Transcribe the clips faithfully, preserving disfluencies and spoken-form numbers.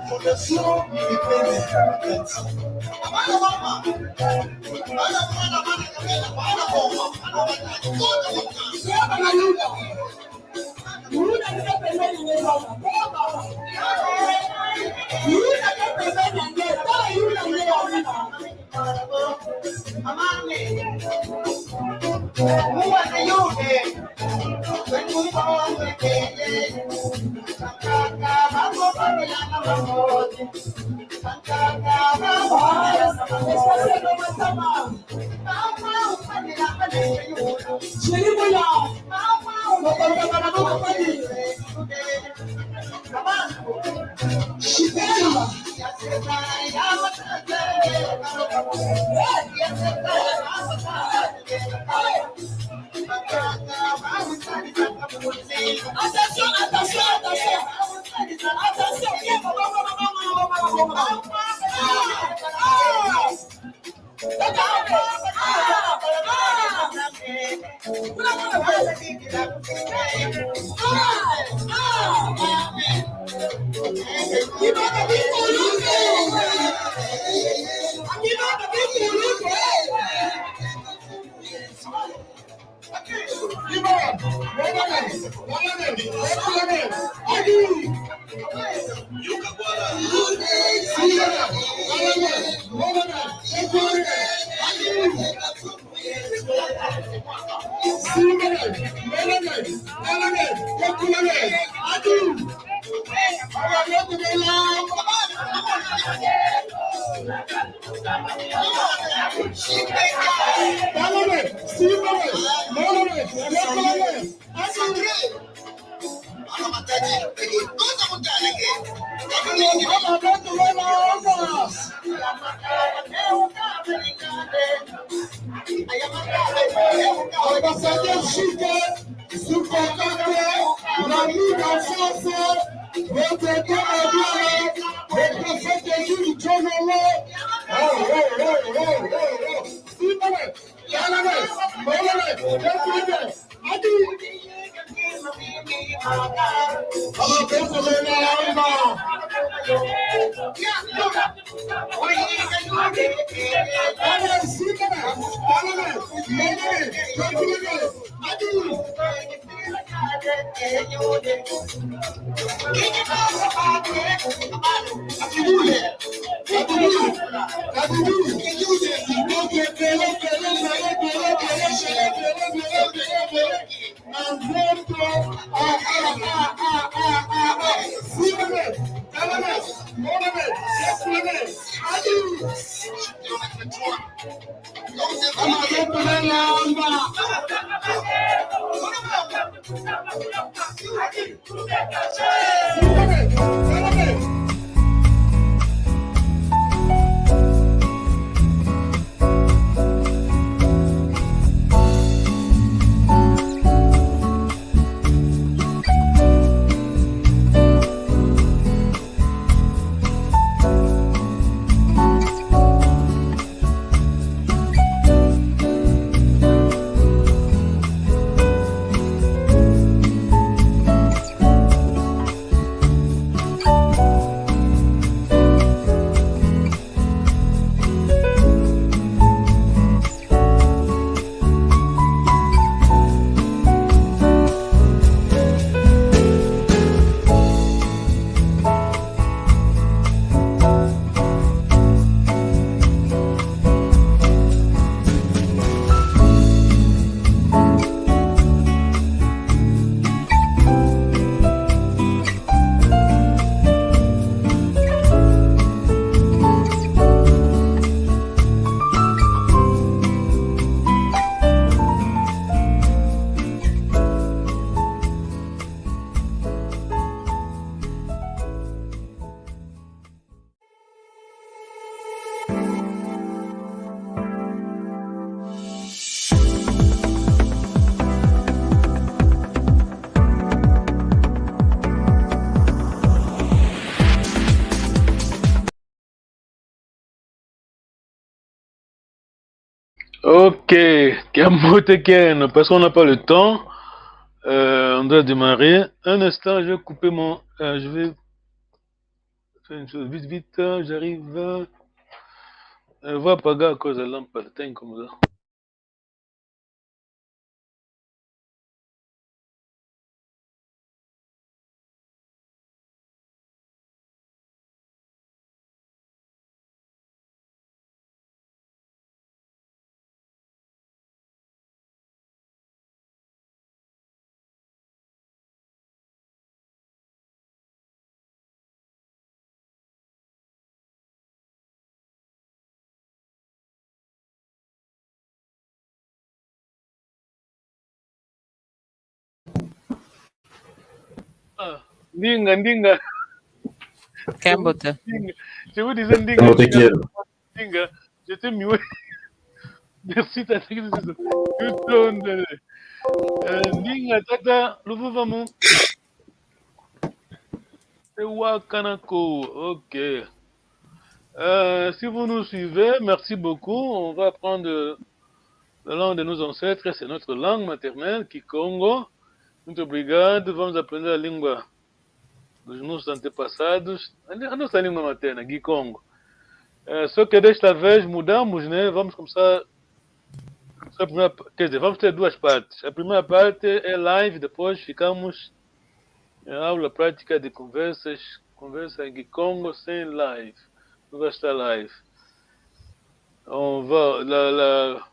Fondation Indépendance. Bana mama, bana mwana, bana kabela, bana mama, bana batata, kota mutanga. Baba na Yuda. Yuda kete pembeni ne baba. Baba. Yuda kete pembeni ne baba. Yuda ne baba. Attention, attention, attention. Attention. Ambassadeur Chike, Super Kake, l'ami d'enfance, le tonton Mabiala, le prophète Jules Tchonolo. Oh, oh, oh, oh, oh, oh. Simone, Yalane, Molane, Yalane, Adi. Ok, kiambote kieno, parce qu'on n'a pas le temps. Euh, on doit démarrer. Un instant, je vais couper mon, euh, je vais faire une chose vite, vite, euh, j'arrive, euh, euh, voilà, pas grave, à cause de la lampe, le temps comme ça. Ah, ndinga, ndinga. Kiambote. Ndinga. Je vous disais ndinga, ndinga. Ndinga. Je t'ai mué. Merci, tata. Tutondele. Euh, ndinga, tata, luvuvamu. Sewa kanako. Ok. Euh, si vous nous suivez, merci beaucoup. On va apprendre la langue de nos ancêtres, c'est notre langue maternelle, Kikongo. Muito obrigado. Vamos aprender a língua dos nossos antepassados. A no-, a nossa língua materna, Kikongo. Eh, só que desta vez mudamos, né? Vamos começar, só a primeira pa-, quer dizer, vamos ter duas partes. A primeira parte é live, depois ficamos em aula prática de conversas, conversa em Kikongo sem live. Não vai estar live. On va, la, la,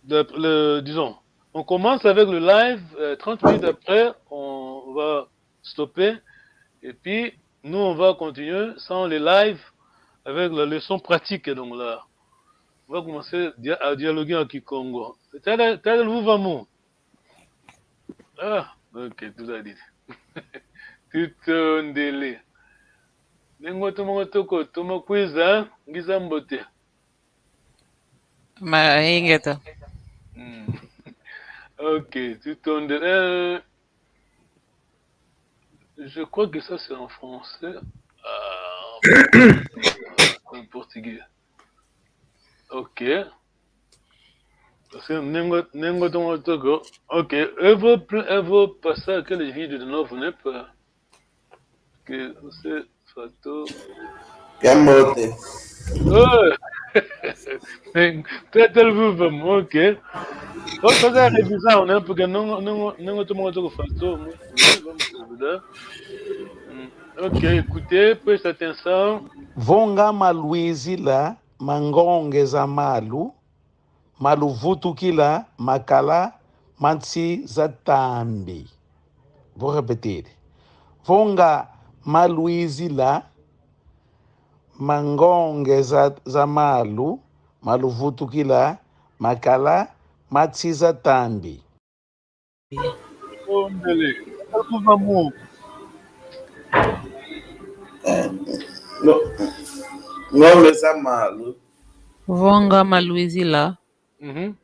le, le, disons, on commence avec le live, euh, trente minutes après, on va stopper. Et puis, nous, on va continuer sans les lives avec la leçon pratique. Donc là, on va commencer dia-, à dialoguer en kikongo. Tala, tala luvuvamu. Ah, ok, tout à dit. Tutondele. Nengo toma toko, toma kwiza, ngiza mbote. Ma, ingeto. Hmm. Ok, tutondele. Euh, je crois que ça, c'est en français. Ah, en portugais. Ok. Parce que nengo, nengo tomo toko. Ok, eu vou, eu vou passar aquele vídeo de novo, né, pra que você, Fatou. Kiambote. Oh! Tete luvuvamu, ok. Vamos fazer a revisão, né? Porque não, não, não tomou outro Fatou. Vamos ajudar. Hum. Ok, écoutez, preste atenção. Vo nga maluizila, mangonge za malu, maluvutukila, makala ma nsi za tambi. Vou repetir. Vo nga maluizila, mangonge za, za malu, maluvutukila, makala ma nsi za tambi. Tutondele. Tutondele. Eh, no. Ngombe za malu. Vo nga maluizila. Mhm.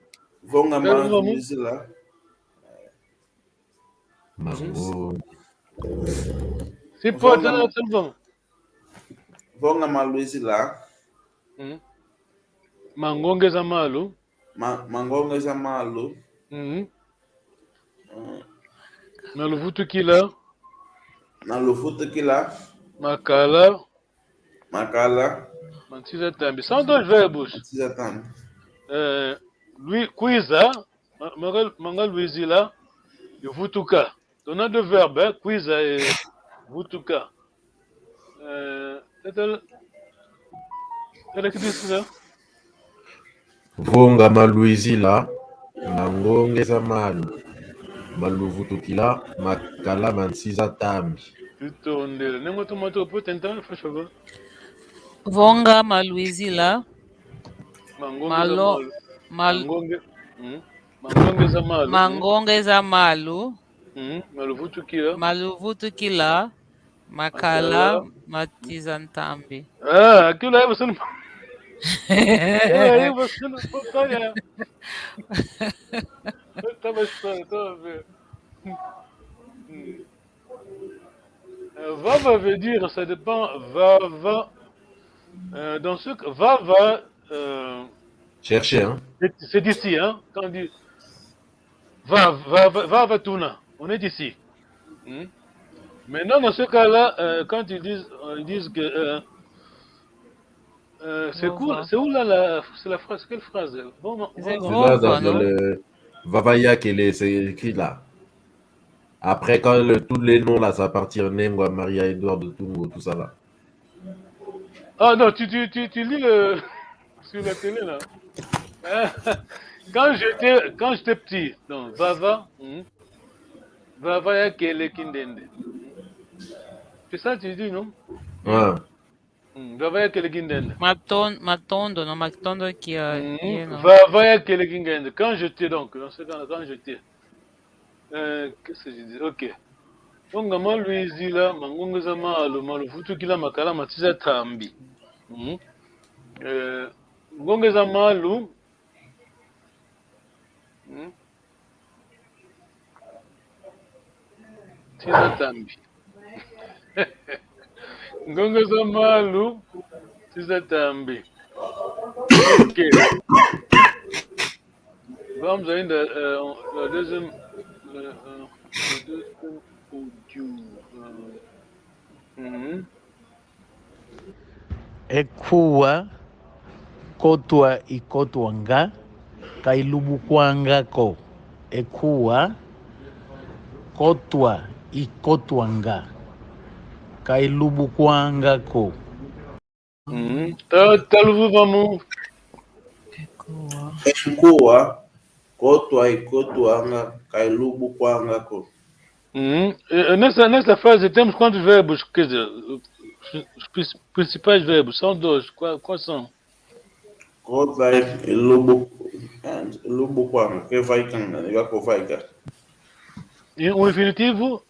Vo nga maluizila. Mango. Si pota na telefone. Vo nga maluizila. Mhm. Mangonge za malu. Ma-, mangonge za malu. Mhm. Mm. Maluvutukila. Maluvutukila. Makala. Makala. Ma nsi za tambi. São dois verbos. Ma nsi za tambi. Eh, lui-, kwiza, ma-, manga-, mangaluizila, luvutuka. Donc, on a deux verbes, hein, kwiza et vutuka. Euh, tata, tata, qu'est-ce que c'est ça? Vo nga maluizila, mangonge za malu, maluvutukila, makala ma nsi za tambi. Tutondele. Nengo toma to po tenta, fashova. Vo nga maluizila, mangonge za malo-, malu. Mal-, mangonge, mm. Mangonge za malu, mm. Mangonge za malu. Mm, maluvutukila. Maluvutukila, makala, makala, ma nsi za tambi. Ah, aquilo aí você não... É, aí você não pode olhar. Tá mais claro, tá a ver. Hum. Euh, vava veut dire, ça dépend, vava, euh, dans ce cas, vava, euh, chercher, hein. C'est, c'est d'ici, hein, quand on dit, va, va, va, vava tuna, on est d'ici. Hmm? Maintenant, dans ce cas-là, euh, quand ils disent, euh, ils disent que, euh, euh, c'est cool, c'est où là, la, c'est la phrase, quelle phrase? Bon, bon, c'est bon. C'est là, dans le, vava yakele, c'est écrit là. Après, quand le, tous les noms là, ça va partir, Nengwa, Maria, Edouard, Tungo, tout ça là. Ah non, tu, tu, tu, tu lis le, sur la télé là. Hein? Quand j'étais, quand j'étais petit, donc, vava, hmm, vava yakele kindende. C'est ça, tu dis, non? Ouais. Mm, vava yakele kindende. Maton-, matondo, non, matondo kia, mm, yeno. Vava yakele kindende. Quand j'étais donc, dans ce cas-là, quand j'étais, euh, qu'est-ce que je dis? Ok. Vo nga maluizila, mangonge za malu, maluvutukila, makala ma nsi za tambi. Mm. Euh, ngonge za malu, mm. Nsi za tambi. Ngonge za malu, nsi za tambi. Ok. Vamos ainda, euh, la deuxième, euh, euh, le deuxième audio. Euh, mhm. Ekuwa, kotwa ikotwanga, ka ilubukwanga ko. Ekuwa, kotwa ikotwanga, ka ilubukwanga ko. Mhm. Ta, ta luvuvamu. Ekuwa. Ekuwa, kotwa ikotwanga, ka ilubukwanga ko. Mhm. Eh, eh, nessa, nessa frase temos quantos verbos? Quer dizer, os, os prin-, principais verbos são dois. Qua-, quais são? Kotwa, ilubu-, ilubukwanga, ke vaikanga, iga ko vaika. E o infinitivo?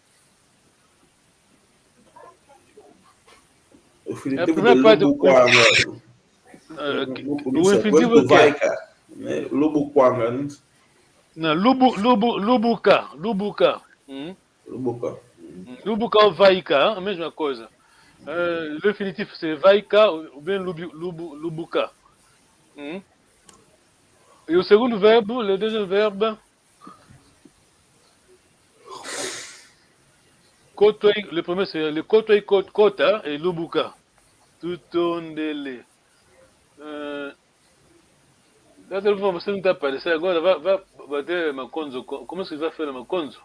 O infinitivo de lubukwanga. É a primeira parte do, eh, o infinitivo é o quê? Vaika, né? Lubukwanga, né? Non, lubu, lubu, lubuka, lubuka. Hmm? Lubuka. Hmm. Lubuka ou vaika, hein, même chose. Euh, le finitif, c'est vaika ou, ou bien lubu, lubu, lubuka. Hmm? Et au second verbe, le deuxième verbe, kotwa i, le premier, c'est le kotwa i kot-, kota et lubuka. Tutondele. Euh, là, t'as le vent, parce que nous t'as parlé, ça, là, va, va, va dire Makonzo, co-, comment est-ce qu'il va faire le Makonzo?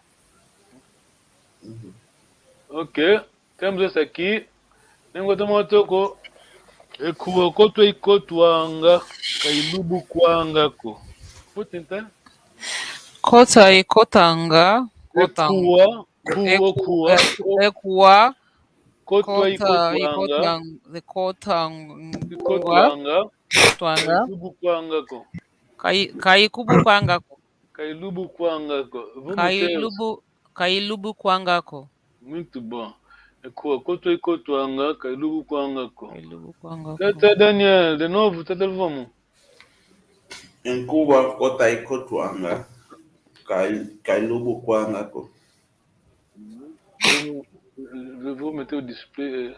Mhm. Ok. Temos esse aqui. Nengwa toma toko. Ekuwa kotwa i kotwanga, ka i lubukwanga ko. Futi nte? Kota i kotanga, kotanga. Ekuwa, kuwa, ekuwa, kuwa. Eku-, ekuwa. Kotwa i kotwanga. Kota i kotwanga. I kotwanga. Kotwanga. Kotwanga. Ka i lubukwanga ko. Ka i, ka i kubukwanga ko. Ka i lubukwanga ko. Vamos ter. Ka i lubu-, ka i lubukwanga ko. Muito bom. Ekuwa kotwa i kotwanga, ka i lubukwanga ko. Ka i lubukwanga ko. Tata Daniel, de novo, tata Luvomo. Nkuwa kota i kotwanga, ka i, ka i lubukwanga ko. Je, je vais vous mettre au display, euh,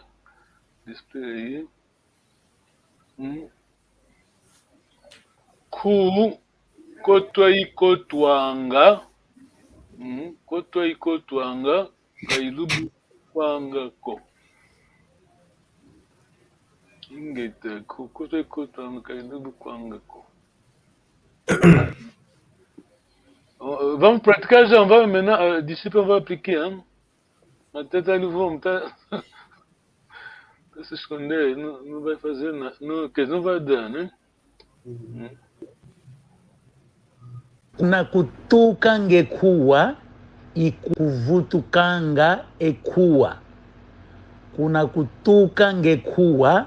display aí. Hmm. Ku, kotwa i kotwanga. Hmm. Kotwa i kotwanga, ka i lubukwanga ko. Ingeta, ku, kotwa i kotwanga, ka i lubukwanga ko. Euh, vamos praticar já, on va maintenant, euh, d'ici on va appliquer, hein. Matata Luvomo, tá? Tá se esconder, não, não vai fazer nada. Não, quer dizer, não vai dar, né? Uhum. Hum. Kuna kutukanga e kuwa, i kuvutukanga e kuwa. Kuna kutukanga e kuwa,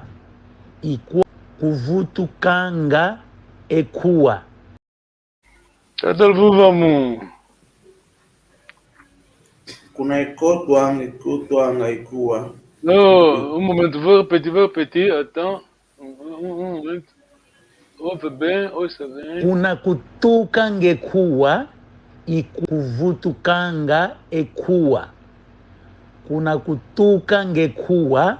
i ku-, kuvutukanga e kuwa. Tata Luvomo. Kuna i kotwanga, i kotwanga e kuwa. Non, un moment, vou repetir, vou repetir, attends. Un, un, un moment. Ouve bem, ouça bem. Kuna kutukanga e kuwa, i kuvutukanga e kuwa. Kuna kutukanga e kuwa,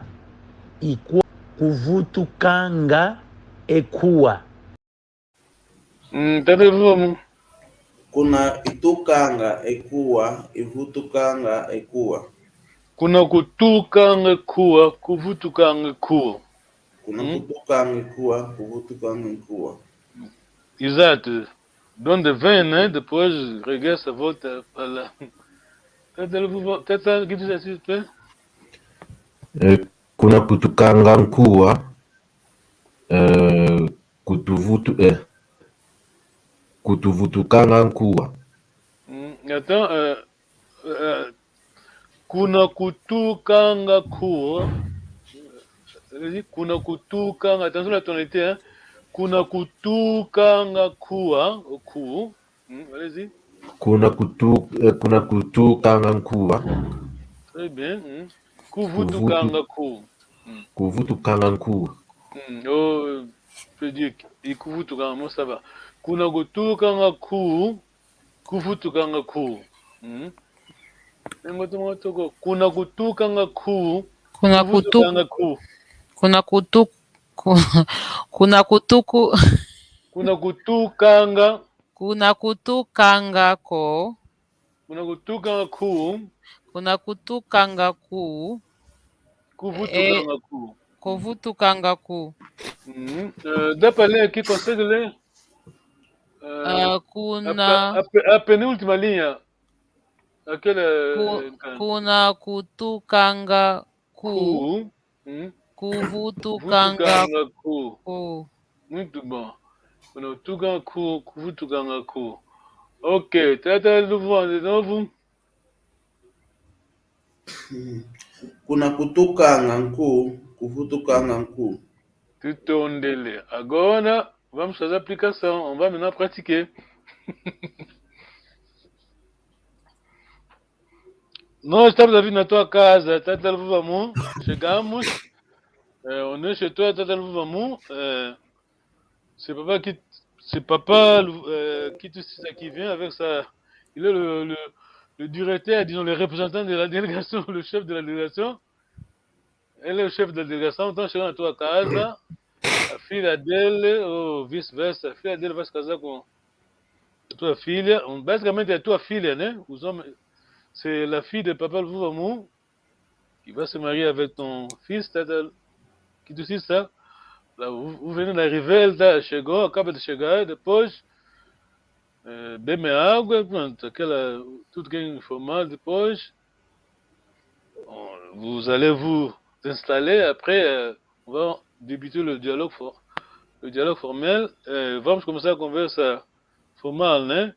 i ku-, kuvutukanga e kuwa. Mm, tata Luvomo. Kuna itukanga e kuwa, ivutukanga e kuwa. Kuna kutukanga e kuwa, kuvutukanga e kuwa. Kuna kutukanga e kuwa, kuvutukanga e kuwa. Exato. Donde vem, né? Depois regressa, volta pra lá. Tata Luvomo, tata, que diz assim, pé? Eh, kuna kutukanga nkuwa, eh, kutuvutu-, eh, kutuvutukanga nkuwa. Mm, attends, euh, euh, kuna kutukanga kuwa. Allez-y, kuna kutukanga, attention à la tonalité, hein. Kuna kutukanga kuwa, ku. Hmm, allez-y. Kuna kutu-, eh, kuna kutukanga nkuwa. Très bien. Hmm. Kuvutukanga ku. Hmm. Kuvutukanga nkuwa. Hmm. Oh, peut dire, i kuvutukanga, bon, ça va. Kuna kutukanga ku, kuvutukanga ku. Hmm. Engo tumo toko, kuna kutukanga ku, kuna kutu-, kuvutukanga ku. Kuna kutu-, ku-, kuna kutuku-, kuna kutukanga. Kuna kutukanga ko. Kuna kutukanga ku. Kuna kutukanga ku. Kuvutukanga ku. Eh, kuvutukanga ku. Mhm. Euh, dá pra ler aqui, consegue ler? Euh, ah, kuna a pe-, a pe-, a penúltima linha. Aquela, ku-, eh, kuna kutukanga ku. Ku. Hmm? Kuvutukanga ku. Kuvutukanga ku. Muito bom. Kuna kutukanga ku, kuvutukanga ku. Ok, tata Luvomo de novo. Hmm. Kuna kutukanga nku, kuvutukanga nku. Tutondele. Agora, vamos fazer a aplicação. On va maintenant pratiquer. Nós estamos a vir na tua casa, tata Luvomo. Chegamos. Euh, on est chez toi, tata Luvomo. Euh, c'est papa qui, c'est papa, euh, qui, tout ça qui vient avec ça. Il est le, le, le directeur, disons, le représentant de la délégation, le chef de la délégation. Ele é o chefe da delegação, então chegando na tua casa, a filha dele, ou vice-versa, a filha dele vai se casar com a tua filha. Basicamente, é a tua filha, né? Os homens, c'est la fille de papa Luvuvamu qui va se marier avec ton fils, t'as, t'as, qui, tout ça. Là, vous, vous venez d'arriver, elle, t'as, chegou, acaba de chegar, depois, euh, bebe água, pronto, aquela, tudo que é informal, depois, on, vous allez vous installer, après, euh, on va débuter le dialogue for-, le dialogo formel, euh, vamos começar a conversa formal, né?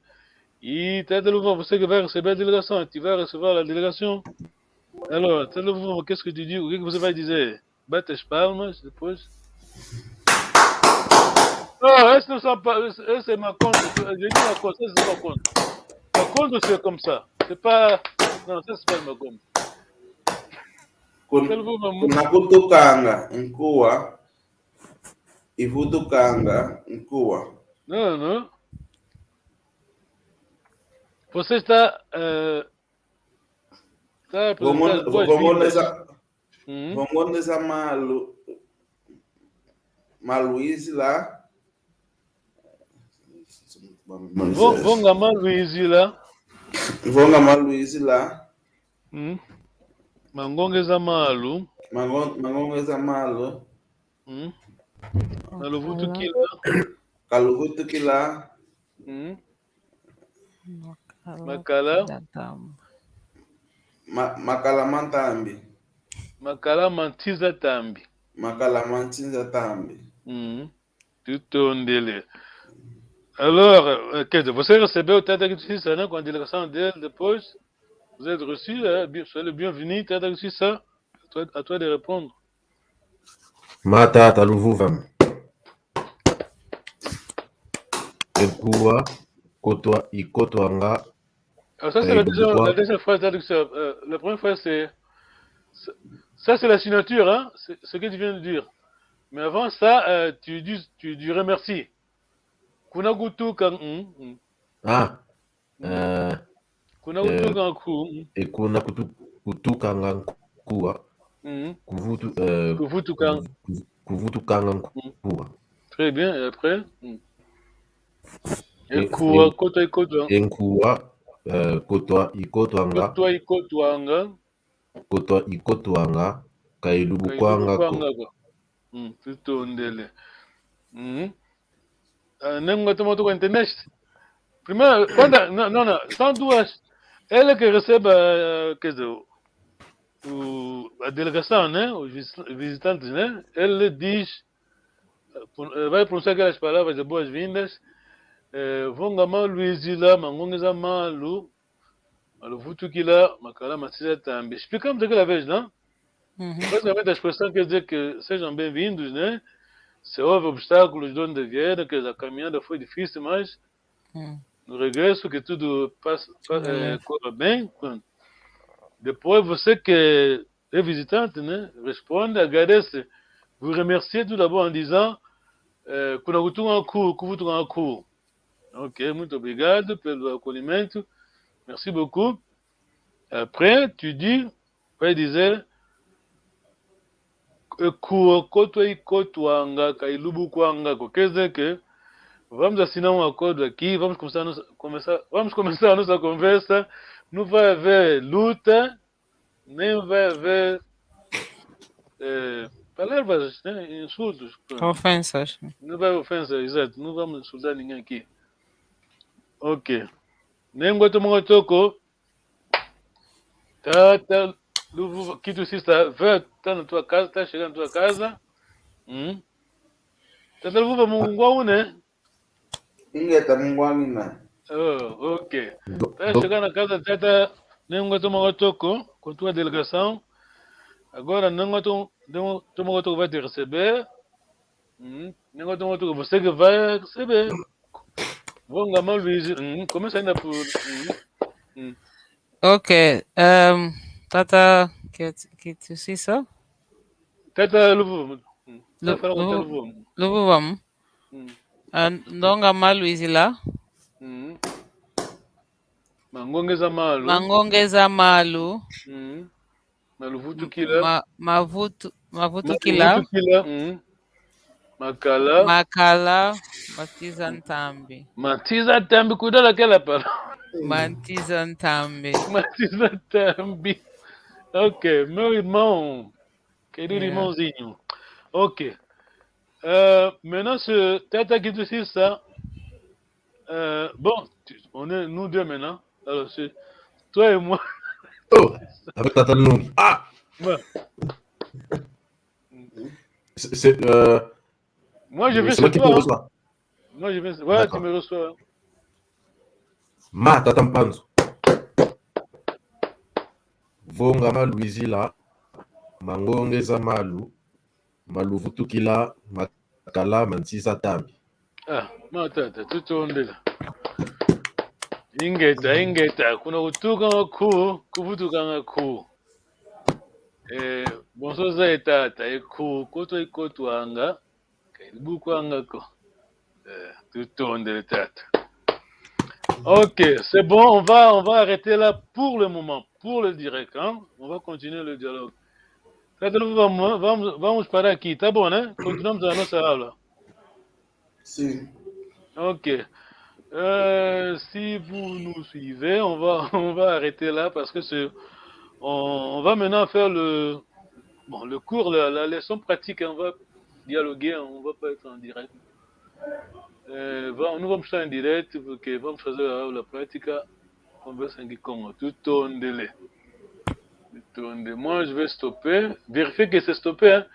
E Tata Luva, você que vai receber a delegação, tu vas recevoir la délégation. Alors, Tata Luva, qu'est-ce que tu dis? O que que você vai dizer? Bate as palmas, depois. Não, esse não são pa-, esse, esse é Macondo. Je dis Macondo, esse é Macondo. Macondo, c'est comme ça. C'est pas, non, ça, c'est pas Macondo. Kun-, Tata Luva, mu- kuna kutukanga nkuwa, ivutukanga nkuwa. Não, não. Você está, eh, está a apresentar as boas-vindas. Vamos, vamos nessa, uhum. Vamos nessa malu-, maluizila. Vo-, vonga maluizila. Vonga maluizila. Hum. Mangongeza malu. Mango-, mangongeza malu. Hum. Kaluvutukila. Kaluvutukila. Hum. Makala. Ma-, makala ma ntambi. Makala ma ntinza tambi. Makala ma ntinza tambi. Hum. Tutondele. Alors, euh, que você recebeu o Tata Kitusisa, né, com a delegação dele, depois, vous êtes reçu, hein, bien, soyez le bienvenu, Tata Kitusisa, à toi, à toi de répondre. Matata Luvuvamu. Nkuwa, kotwa, ikotwanga. Alors ça, c'est la deuxième, la deuxième phrase, Tata Kitusisa. Euh, la première phrase, c'est, c'est, ça, c'est la signature, hein, c'est ce que tu viens de dire. Mais avant ça, euh, tu dis, tu, tu remercies. Kuna kutuka, mm, mm. Ah. Mm. Eh, kuna, eh, kutuka nku-, mm. E kuna kutu-, kutukanga nkuwa. Mm. Kuvutu-, eh, kuvutuka-, kuvu-, kuvutukanga nkuwa. Très bien, et après? Mm. E, e nkuwa, e, kotwa ikotwa. E nkuwa, eh, kotwa ikotwanga. Kotwa ikotwanga. Kotwa ikotwanga, ka ilubukwanga ko. Ka ilubukwanga ko. Mm, tutondele. Mm. Ah, nengo tomo toko internet. Primeiro, quando, não, não, não, são duas. Ele que recebe, eh, quer dizer, o, o, a delegação, né? Os visi-, visitantes, né? Ele diz, eh, pro-, eh, vai pronunciar aquelas palavras de boas-vindas. Eh, vonga malu izila, mangongeza malu, maluvutukila, makala ma ntinza tambi. Explicamos aquela vez, não? Uhum. Basicamente, a expressão quer dizer que sejam bem-vindos, né? Se houve obstáculos de onde vieram, que a caminhada foi difícil, mas, hum, no regresso que tudo passa, pa-, eh, corra bem. Pronto. Depois, você que é visitante, né? Responde, agradece, vous remercie tout d'abord en disant, eh, kuna kutunga ku, kuvutunga ku. Ok, muito obrigado pelo acolhimento. Merci beaucoup. Après, tu dis, vai dizer, e nkuwa kotwa ikotwanga, ka ilubukwanga ko. Quer dizer que vamos assinar um acordo aqui, vamos começar a nossa, começar, vamos começar a nossa conversa, não vai haver luta, nem vai haver, eh, palavras, né? Insultos. Pronto. Ofensas. Não vai ofensa, exato. Não vamos insultar ninguém aqui. Ok. Nengo tomo toko. Tata Luvuva, Kitusisa, vem, tá na tua casa, tá chegando na tua casa. Hum? Tata Luvuva, mungwa une? Ingeta, mungwa ngina. Oh, ok. Do-, tá do- chegando na casa, Tata, nengo tomo toko, com tua delegação. Agora, nengo to-, nengo tomo toko vai te receber. Hum? Nengo tomo toko, você que vai receber. Vonga malu izila. Hum, começa ainda por, hum, hum. Ok, ehm, Tata Kit-, Kitusisa? Tata Luvu. Hum. Lu-, tá falando com Luvu, Tata Luvu. Luvu, vamos. Hum. Ah, ndonga malu izila. Mm. Mangonge za malu. Mangonge za malu. Mm. Maluvutukila. Ma-, mavutu-, mavutukila. Mavutukila, mm. Makala. Makala, manti za ntambi. Manti za ntambi, kudala kela pala. Manti za ntambi. Manti za ntambi. Ok, meu irmão. Querido irmãozinho. Ok. Euh, maintenant, ce tata qui te suit ça. Euh, bon, tu- on est nous deux maintenant. Alors, c'est toi et moi. Oh, avec Tata Nungi. Ah! Ouais. C'est, c'est, euh, moi, je vais chez toi, hein. Moi, je vais. Ouais, tu me reçois. Ma, Tata Mpanzu. Vongama lwizila, mangonge za malu, maluvutukila, makala manti za ntambi. Ah, ma tata, tutondela. Ingeta, ingeta, kuna kutukanga ku, kuvutukanga ku. Eh, bonso za e tata, e ku, koto ikotwanga, ka ilibukwanga ko. Eh, tutondele tata. Ok, c'est bon, on va, on va arrêter là pour le moment, pour le direct, hein. On va continuer le dialogue. Tata, vamos, vamos, vamos parar aqui, tá bom, né? Continuamos a nossa aula. Sim. Ok. Euh, si vous nous suivez, on va, on va arrêter là parce que c'est, on, on va maintenant faire le, bon, le cours, la, la leçon pratique, hein, on va dialoguer, hein, on va pas être en direct. Euh, va, nous vamos estar em direto, porque vamos fazer a aula prática, conversa em Kikongo. Tutondele. Tutondele. Moi, je vais stopper. Vérifiez que c'est stoppé, hein.